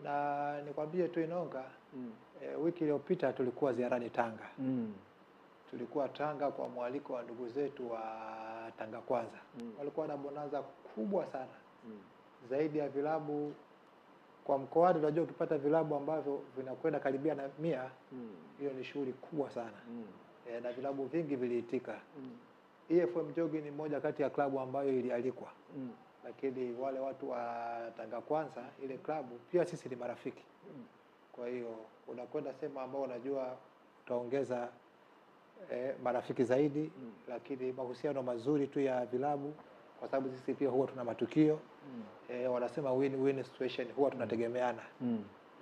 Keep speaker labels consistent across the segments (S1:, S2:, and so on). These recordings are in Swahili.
S1: Na nikwambie tu Inonga, wiki iliyopita tulikuwa ziarani Tanga. Tulikuwa Tanga kwa mwaliko wa ndugu zetu wa Tanga Kwanza. Walikuwa na bonanza kubwa sana. Zaidi ya vilabu kwa mkoani. Unajua ukipata vilabu ambavyo vinakwenda karibia na 100, hiyo ni shughuli kubwa sana. Na vilabu vingi viliitika. EFM Jogging ni moja kati ya klabu ambayo ilialikwa. Lakini wale watu wa Tanga Kwanza, ile klabu pia sisi ni marafiki. Kwa hiyo unakwenda sehemu ambao unajua utaongeza marafiki zaidi, lakini mahusiano mazuri tu ya vilabu, kwa sababu sisi pia huwa tuna matukio. Wanasema win-win situation, huwa tunategemeana.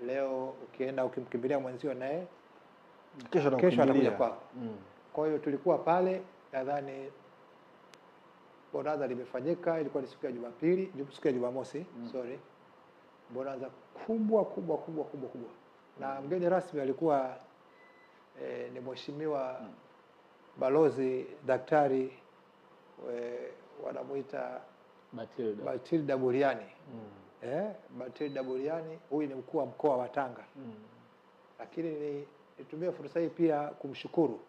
S1: Leo ukienda ukimkimbilia mwenzio naye
S2: kesho
S1: kesho atakuja kwako. Kwa hiyo tulikuwa pale, nadhani bonanza limefanyika, ilikuwa ni siku ya Jumapili, siku ya Jumamosi, sorry. Bonanza kubwa kubwa kubwa kubwa kubwa. Na mgeni rasmi alikuwa ni Mheshimiwa Balozi Daktari wanamuita
S2: Batilda,
S1: Batilda Buriani. Batilda Buriani huyu ni mkuu wa mkoa wa Tanga. Lakini nitumie fursa hii pia kumshukuru.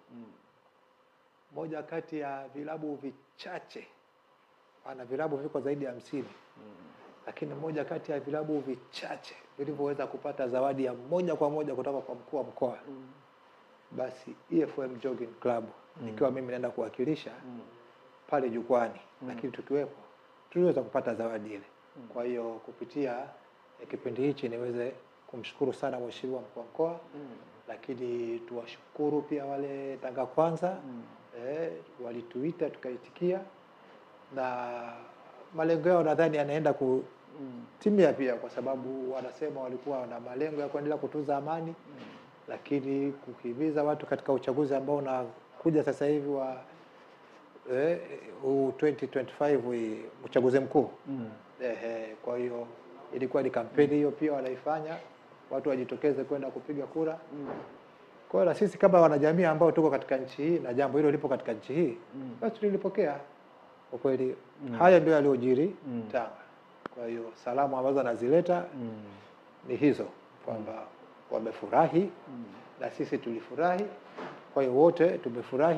S1: Moja kati ya vilabu vichache, ana vilabu viko zaidi ya 50. Lakini moja kati ya vilabu vichache vilivyoweza kupata zawadi ya moja kwa moja kutoka kwa mkuu wa mkoa. Basi EFM Jogging Club, nikiwa mimi naenda kuwakilisha pale jukwani, lakini tukiwepo tuliweza kupata zawadi ile. Kwa hiyo kupitia kipindi hichi niweze kumshukuru sana Mheshimiwa mkuu wa mkoa, lakini tuwashukuru pia wale Tanga Kwanza. Walituita tukaitikia, na malengo yao nadhani yanaenda kutimia pia, kwa sababu wanasema walikuwa na malengo ya kuendelea kutunza amani, lakini kuhimiza watu katika uchaguzi ambao unakuja sasa hivi wa 2025 uchaguzi mkuu. Kwa hiyo ilikuwa ni kampeni hiyo pia wanaifanya, watu wajitokeze kwenda kupiga kura. Kwa hiyo na sisi kama wanajamii ambao tuko katika nchi hii na jambo hilo lipo katika nchi hii, basi tulilipokea kwa kweli. Haya ndio yaliyojiri Tanga. Kwa hiyo salamu ambazo anazileta ni hizo kwamba wamefurahi na sisi tulifurahi. Kwa hiyo wote tumefurahi.